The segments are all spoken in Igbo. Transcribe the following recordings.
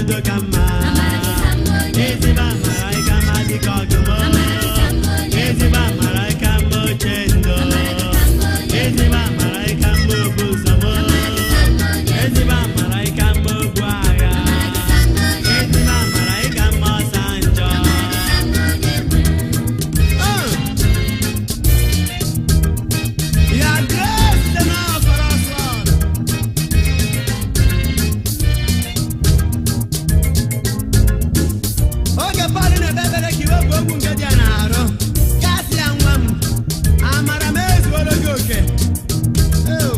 Udo ka mma. Ezigbo amara ka mma dịka ọdụm. Ezigbo amara ka mma oche ndo. Ezigbo amara ka mma obu ụzọ m. Ezigbo amara ka mma obu agha. Ezigbo amara ka mma ọsa njọ. Oh! Your grace is enough for us, Lord. Oge Pọl na-ekpe ekpere ka iwepụ ogwu nke dị ya n'arụ, gasị ya nwa m, amara m ezuoro gị oke. Eo.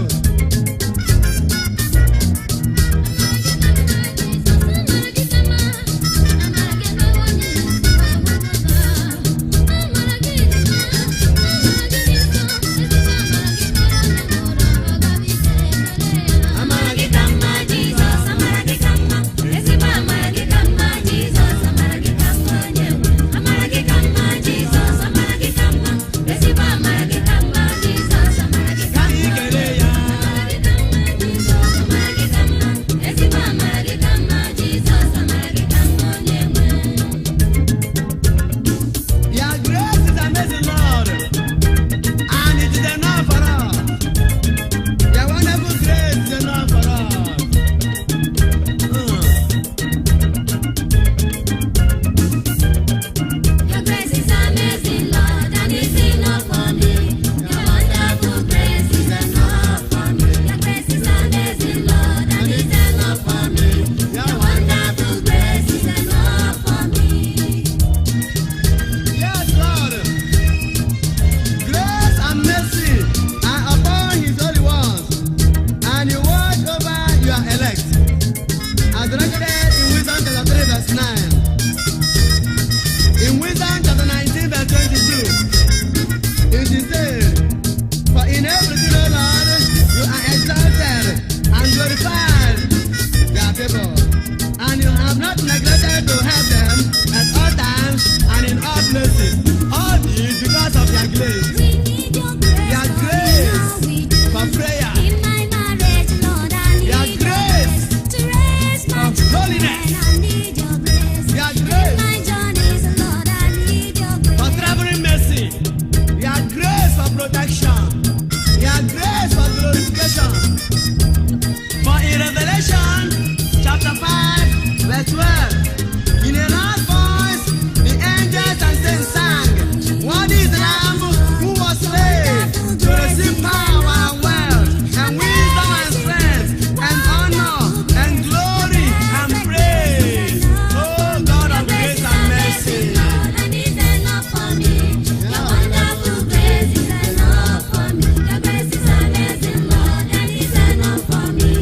Amara gị ka mma Jizọs, amara gị ka mma, ezigbo amara gị ka mma Jizọs, amara gị ka mma onye nwe. Amara gị ka mma Jizọs, amara gị ka mma, ezigbo amara gị ka mma Jizọs, amara gị Ka ka anyị mma. kelee ya. Amara gị ka mma Jizọs, amara gị ka mma, ezigbo amara gị ka mma Jizọs, amara gị ka mma onye nwe. Your grace is amazing, Lord, and it is enough for us. Your wonderful grace is enough for us. Your grace is amazing, Lord, and it's enough for me. Your wonderful grace is enough for me. Your grace is amazing, Lord, and it's enough for me. Your wonderful grace is enough for me. Yes, Lord. Grace and mercy are upon his holy ones, and you watch over your elect. As recorded in Wisdom chapter 3, verse 9. In Wisdom chapter 19, verse 22, it is said, "For in everything, O Lord, you are exalted and glorified your people, and you have not neglected to help them at all times and in all places. All this because of your grace." We need your grace, Your Lord, grace now we do. for prayer, In my marriage, Lord, I Your need your grace grace to raise my for holiness. children. I need your grace. Your In grace my journeys, Lord, I need your for grace. traveling mercy, your grace for protection, your grace for glorification. For in Revelation chapter 5, verse 12, in a loud voice, the angels and saints sang, "What is the Lamb who was slain to receive power and wealth and wisdom and strength and honor and glory and praise? Oh God of grace and mercy." And it's enough for me. Your wonderful grace is enough for me. Your grace is amazing, Lord, and it's enough for me.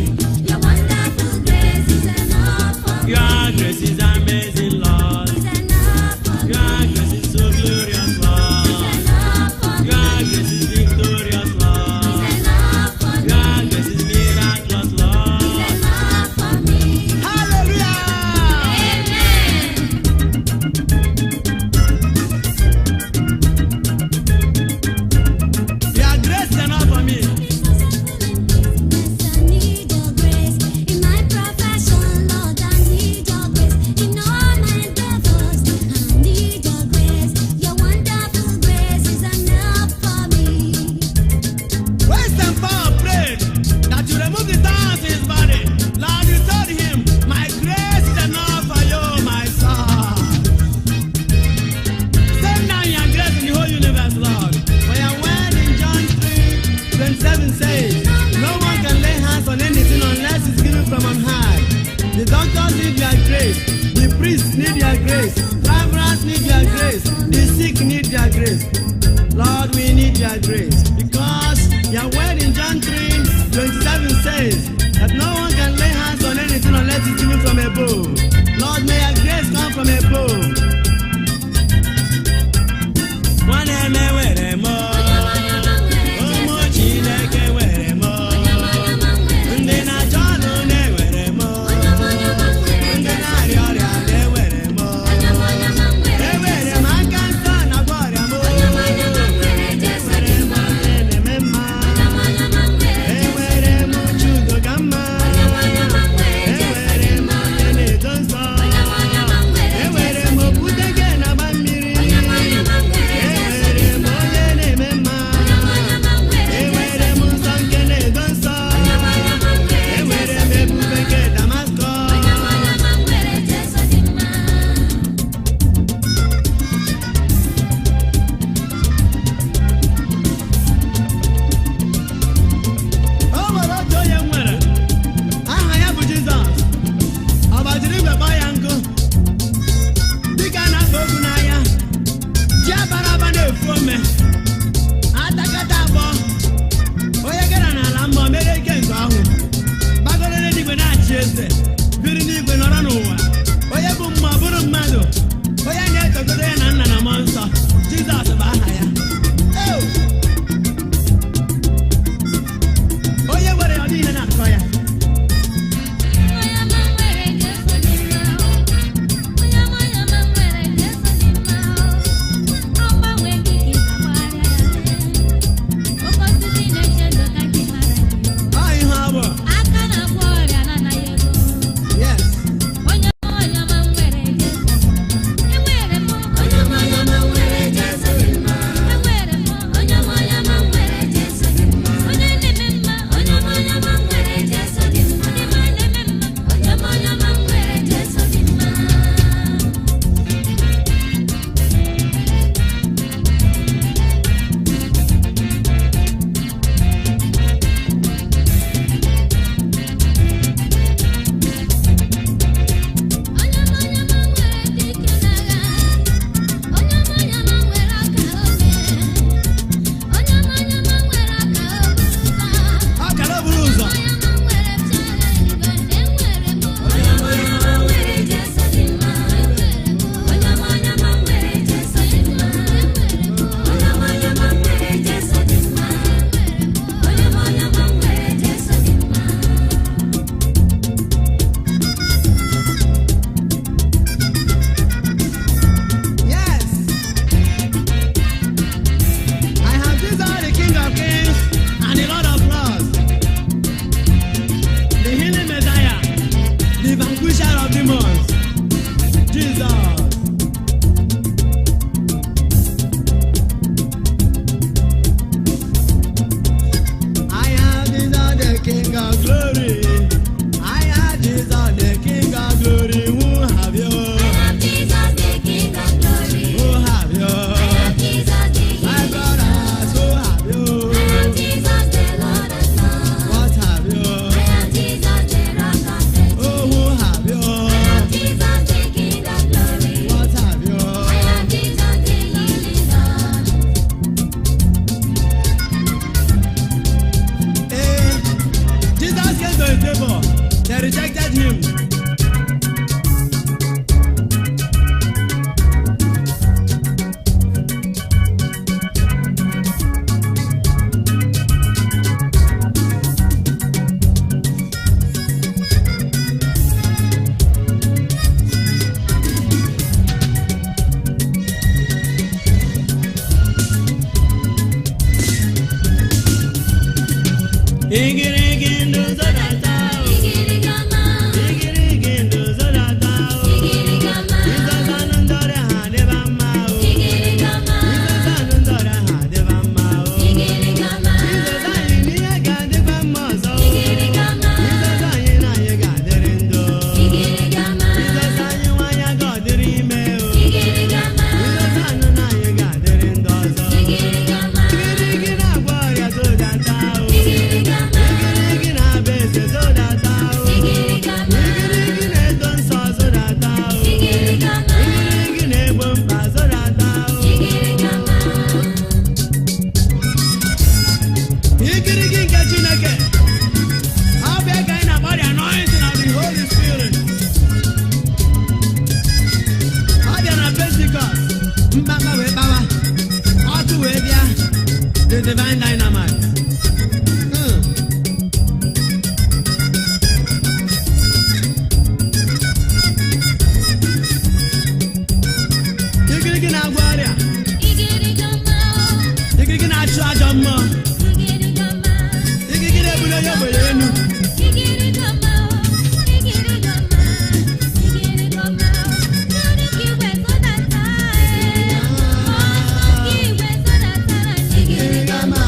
Your wonderful grace is enough for me. Your grace is amazing, Lord. It's enough for me. Your grace is so glorious, Lord. It's enough for me. Your grace is victorious, Lord. It's enough for me. Your grace is miraculous, Lord. It's enough for me. Hallelujah! Amen. Your grace is enough for me. I need your grace in my profession, Lord. I need your grace in all my endeavors. I need your grace. Your wonderful grace is enough for me. When St. Paul prayed that you remove the thorns in his body, Lord, you told him, "My grace is enough for you, my son." Send down your grace in the whole universe, Lord. For your word in John 3:27 says, "No one can lay hands on anything unless it's given from on high." The doctors need your grace, the priests need your grace, travelers need your grace, the sick need your grace. Lord, we need your grace because your word in John 3:27 says that no one can lay hands on anything unless it's given from above. Lord, may your grace come from above. Nwanne m ewere m, ụmụ Chineke were m, ndị na-achọ ọnụ na-ewere m, ndị na-arịa ọrịa na-ewere m, ewere m aka nsọ na-agwọ ọrịa m. ume atakata abụọ, onye gara n'ala mmụọ mere ike nke ọhụụ, gbagoro n'eluigwe na-achị eze, biri n'igwe nọrọ n'ụwa, onye bụ mmụọ bụrụ mmadụ, onye na-etogodo ya na nna na mmụọ nsọ. Jizọs bụ aha ya. Eo! Onye nwere ya, ọ niile na-akọ ya. Onye ọma nwere Jesu dị mma. Onye ọma, onye ọma nwere Jesu dị mma. Ọ gbanwe gị ka ị gbagharịa ya. Oke osisi na-eche ndụ ka ndị mara gị. Ọ ihe ọ bụ. Aka na-agwọ ọrịa na-anaghị ego. Yes. Onye ọma, onye ọma nwere Jesu. Enwere m onye ọma, onye ọma nwere Jesu dị mma. Enwere m onye ọma, onye ọma nwere Jesu dị mma. Onye na-eme mma, onye ọma, onye ọma nwere Jesu dị mma. Onye ma na-eme mma, onye ọma, onye ọma nwere Jesu dị mma. Onye ọma, onye ọma nwere dike n'agha. Onye ọma, onye ọma nwere aka ome. Onye ọma, onye ọma nwere aka obuba. Ọkara buru ụzọ. Onye ọma nwere chere eluigwe, enwere m. Onye ọma, onye ọma nwere Jesu dị mma. Onye ọma, onye ọma nwere Jesu dị mma. Onye ọma, onye ọma nwere Jesu dị mma. Onye ọma, onye ọma nwere Jesu dị mma. Yes. I have Jesus, the King of Kings and the Lord of Lords, the healing Messiah, the vanquisher of demons. Jesus. I have Jesus, the King of Glory. I have Jesus, the King of Glory. Who have you? I have Jesus, the King of Glory. Who have you? I have Jesus, the My healing. brothers, who have you? I have Jesus, the Lord of Lords. What have you? I have Jesus, the Rock of Ages. Oh, who have you? I have Jesus, the King of Glory. What have you? I have Jesus, the healing Lord. Eh, Jesus came to his table. They rejected him. Igirigi ndụ zọdata o. Igirigama, Igirigi ndụ zọdata o. igirigama, Jizọs anụ ndị ọrịa ha adịba mma o. igirigama, Jizọs anụ ndị ọrịa ha adịba mma o. igirigama, Jizọs anyị n'ihe ga-adịkwa mma ọzọ o. igirigama, Jizọs anyị na anyị ga-adịrị ndụ. igirigama, Jizọs anyị nwanyị aga ọ dịrị ime o. igirigama, Jizọs anụ na anyị ga-adịrị ndụ ọzọ. igirigama, Igirigi na-agwọ ọrịa zodata o. igirigama, Igirigi na-abụ eze zodata o. igirigama, Igirigi na-edo nsọ zodata o. igirigama, Igirigi na-egbo mkpa zodata o. igirigama. Igirigi nke Chineke. Ọ bụ ya ka anyị na-akpọ the anointing of the Holy Spirit. Ọ bịa na Pentikọst, mkpamkpa wee kpawa, ọkụ wee bịa, the divine dynamite. Igirigi na-agwọ ọrịa, Igirigama, igirigi na-achụ ajọ mmụọ, igirigama, igirigi na-ebuli onye ogbenye elu. igirigama, igirigama, igirigama. Ndị ka igwe zọdata, ọsọ ka igwe zọdatara, igirigama.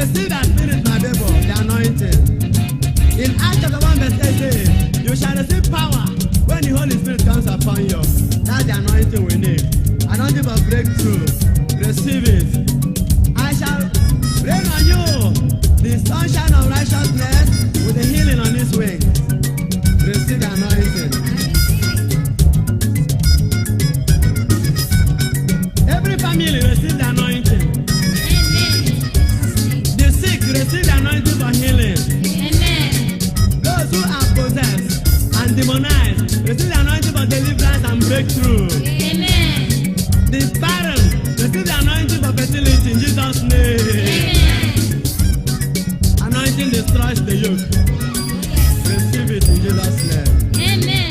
Receive that spirit, my people, the anointing. In Acts chapter 1, verse 18, you shall receive power when the Holy Spirit comes upon you. That's the anointing we need. Anointing for breakthrough. Receive it. I shall rain on you the sunshine of righteousness with the healing on its wings. Receive the anointing. Every family receive the anointing. The sick receive the anointing for healing. Those who are possessed and demonized receive the anointing for deliverance and breakthrough. The barren receive the anointing for fertility in Jesus' name. Anointing destroys the yoke. Receive it in Jesus' name. Amen.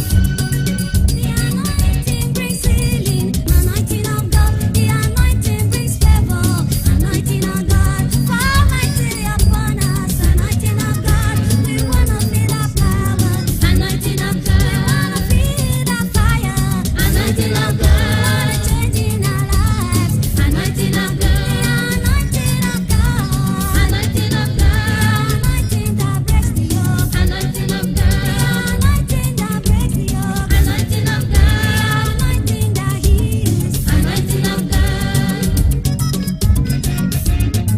The anointing brings healing, anointing of God. The anointing brings favor, anointing of God. Fall mightily upon us, anointing of God. We wanna feel the power, anointing of God. We wanna feel the fire, anointing of God. We wanna change in our lives, anointing of God. The anointing of God, anointing of God. The anointing that breaks the yoke, anointing of God. The anointing that breaks the yoke, anointing of God. The anointing that heals, anointing of God.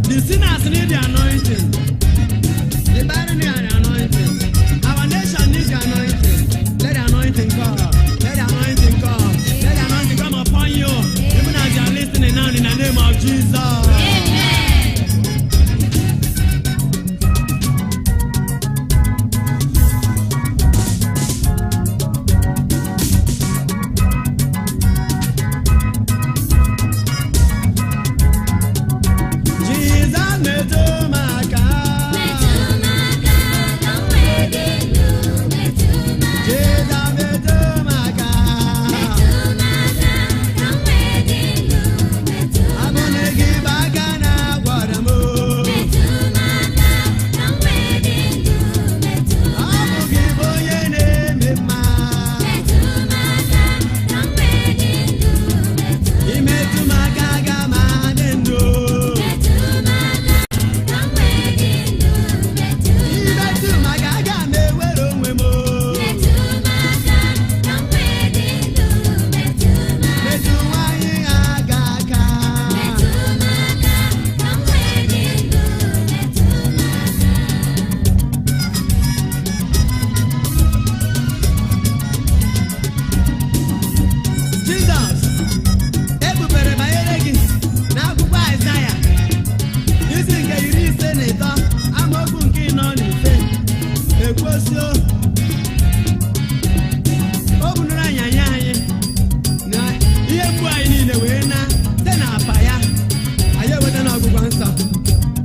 The sinners need the anointing. The barren need the anointing. Our nation needs the anointing. Let the anointing come. Let the anointing come. Let the anointing come upon you. Even as you are listening now in the name of Jesus. Amen. Jesus metụ m aka. Metụ m aka ka m wee dị ndụ, metụ m aka. Jesus metụ m aka. Metụ m aka ka m wee dị ndụ, metụ m Abụ na gị bụ aka na-agwọrọ m. Metụ m aka ka m wee dị ndụ, metụ m Ọ bụ gị bụ onye na-eme mma. Metụ m aka ka m wee dị ndụ, metụ Imetụ m aka aga m adị ndụ. Metụ m aka ka m wee dị ndụ, metụ Imetụ m aka aga m ewere onwe m. Metụ m aka ka m wee dị ndụ, metụ m Metụ nwanyị aga aka. Metụ m aka ka m wee dị ndụ, metụ m aka. Jizọs, ebubere banyere gị n'akwụkwọ Aịzaya isi nke 53 amaokwu nke 45 ekwesio o bunuru anyanya anyị na ihe mgbu anyị niile wee na site n'apa ya anyị eweta n'ọgwụgwọ nsọ.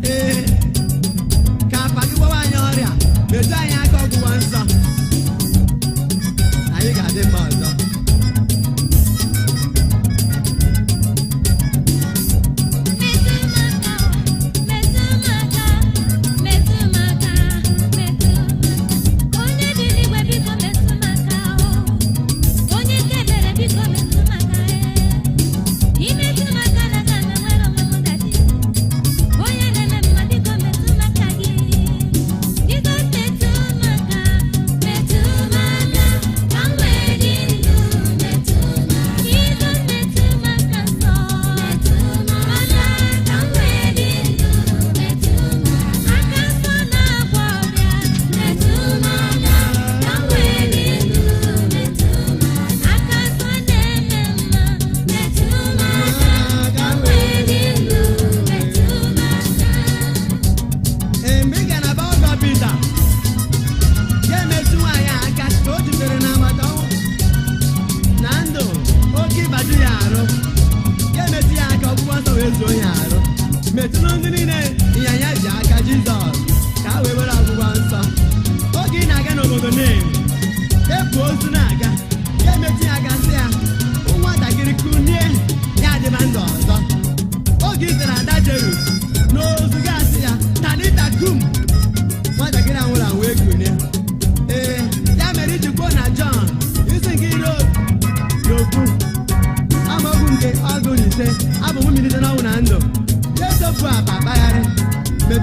Ee, ka apa gị gwọwa anyị ọrịa, metụ anyị aka ọgwụgwọ nsọ, anyị ga-adị mma ọzọ. Metụ m aka, metụ m aka, metụ m aka, metụ onye bi n'igwe biko metụ m aka o, onye nke ebere biko metụ m aka e, imetụ m aka na aga m enwere onwe m ngaji, onye na-eme mma biko metụ m aka gị, Jizọs metụ m aka, metụ m aka ka m wee dị ndụ.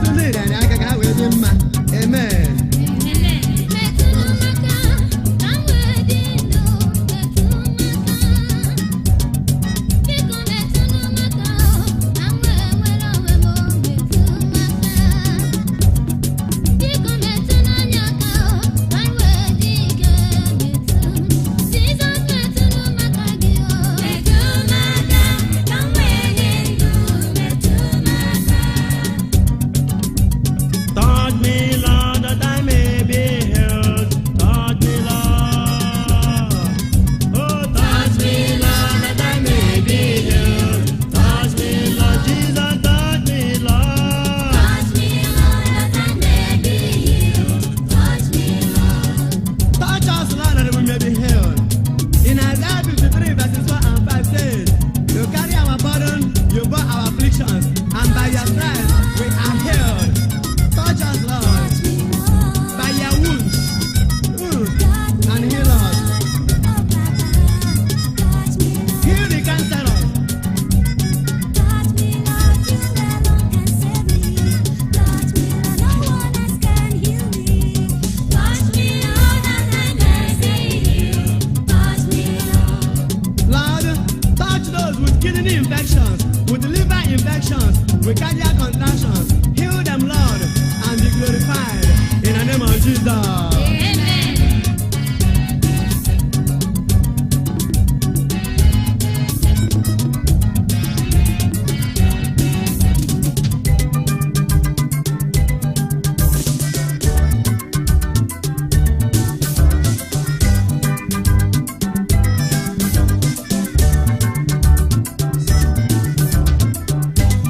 Metụ ndị nrịanrịa aka ka ha wee dị mma. Amen. Metụrụ m aka ka m wee dị ndụ, metụ m aka. Biko metụrụ m aka ka m wee nwere onwe m, metụ m aka. Biko metụrụ anyị aka ka m wee dị ike, metụ m. Jizọs, metụrụ m aka gị o. Metụ m aka ka m wee dị ndụ, metụ m aka. Touch me, Lord, that I may be healed. Touch me, Lord. Oh, touch me, Lord, that I may be healed. Touch me, Lord Jesus, touch me, Lord. Touch me, Lord, that I may be healed. Touch me, Lord. Touch us, Lord, that we may be healed. In Isaiah 53, verses 4 and 5 says, "You carry our burden, you bore our afflictions, and by your stripes we are healed." Touch us, Lord, Touch me, Lord. by your wounds, and heal us. Oh, Papa, touch me, Lord. Heal the cancerous. Touch me, Lord, you alone can save me. Touch me, Lord, no one else can heal me. Touch me, Lord, that I may be healed. Touch me, Lord. Lord, touch those with kidney infections, with liver infections, with cardiac contractions. Heal them, Lord, and be glorified in the name of Jesus. Amen.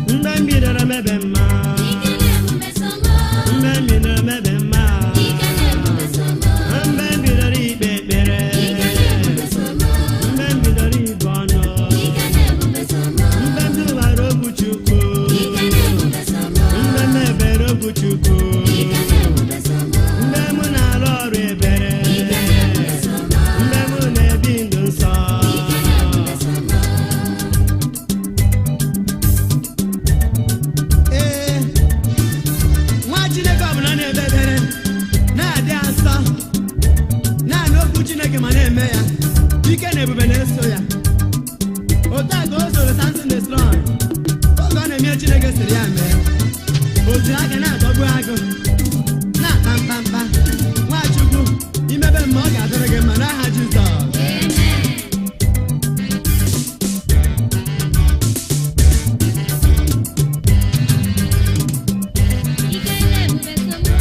Mgbe m bidoro mebe mma, Ike na-ebube somo. mgbe m bidoro mebe mma, Ike na-ebube somo. mgbe m bidoro ikpe ekpere, Ike na-ebube somo. mgbe m bidoro ibu ọnụ, Ike na-ebube somo. mgbe m tụwara okwu Chukwu, Ike na-ebube somo. mgbe m mebere okwu Chukwu, Ike na-ebube somo. mgbe m na-arụ ọrụ ebere, Ike na-ebube somo. mgbe m na-ebi ndụ nsọ. Ike na-ebube somo. Ee, nwa Chineke ọbụla na-ekpe ekpere na-adị asọ, na-anụ okwu Chineke ma na-eme ya, ike na ebube na-eso ya. Otu a ka o soro Samson the Strong. Oge ọ na-eme ihe Chineke sịrị ya mee, o jiri aka na-adọgbu agụ, na-akpa mkpamkpa. Nwachukwu, imebe mma, ọ ga-adịrị gị mma n'aha Jizọs. Amen. Ike na-ebube somo.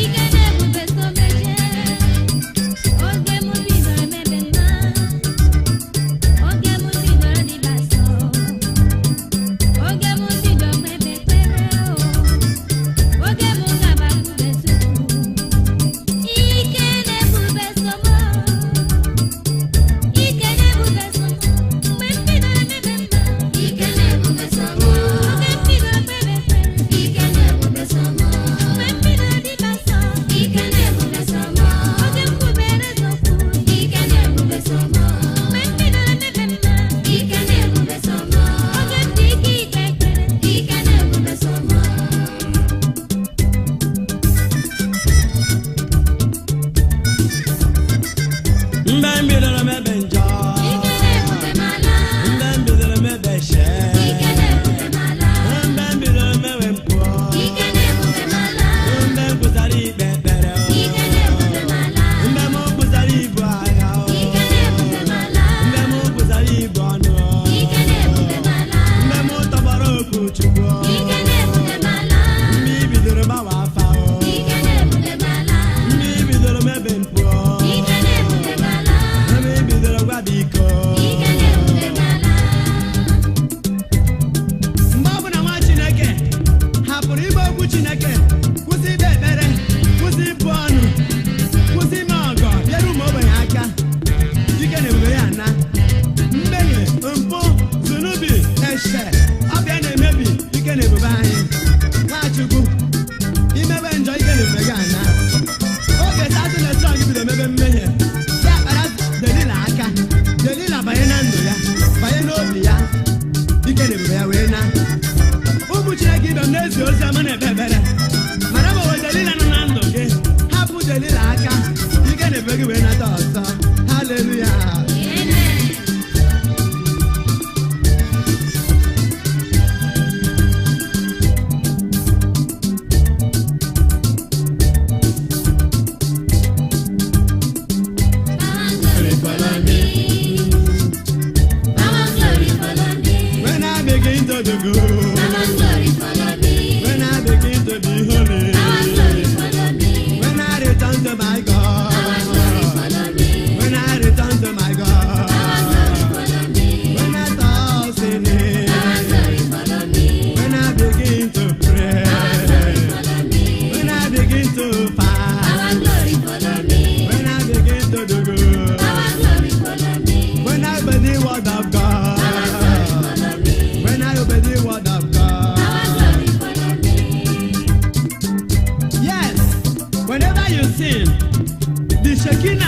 Ike na-ebube someje. Oge mụ bidoro mebe mma. Oge mụ bidoro dịba nsọ. Oge mụ bidoro kpebe ekpere o. Oge mụ gabakwube Chukwu. Ike na-ebube somo. Ike na-ebube somo. Mgbe m bidoro mebe mma. Ike na-ebube somo. Oge m bidoro kpebe ekpere. Ike na-ebube somo. Mgbe m bidoro dịba nsọ. Ike na-ebube somo. Oge m kwubere eziokwu. Ike na-ebube somo. Mgbe m bidoro mebe mma. Ike na-ebube somo. Oge m dị ike ikpe ekpere. Ike na-ebube somo. Mgbe m bidoro mebe njọ, Ike na-ebube m ala. mgbe m bidoro mebe shee, Ike na-ebube m ala. mgbe m bidoro mewe mpụ, Ike na-ebube m ala. mgbe m kwụsara ikpe ekpere, Ike na-ebube m ala. mgbe m kwụsara ibu agha, Ike na-ebube m ala. mgbe m kwụsara ibu ọnụ, Ike na-ebube m ala. mgbe m tọgbọrọ okwu Chukwu, Ike na-ebube m ala. mgbe i bidoro gbawa afa, Ike na-ebube m ala. mgbe i bidoro mebe mpụ, Ike na-ebube m ala. mgbe i bidoro gwa ebube gị wee nata ọzọ. Haleluya. Amen. Power and glory follow me. Power and glory follow me. When I begin to do good, Power and glory follow me. when I begin to be holy, Power and glory follow me. when I return to my Power and glory God, follow me. when I return to my Power and glory God, follow me. when I stop sinning, Power and glory follow me. when I begin to pray, Power and glory follow me. when I begin to fast, Power and glory follow me. when I begin to do good, Power and glory follow me. when I obey the word of Power and glory God, follow me. when I obey the word of God. Power and glory follow me. Yes, whenever you sin, the Shekinah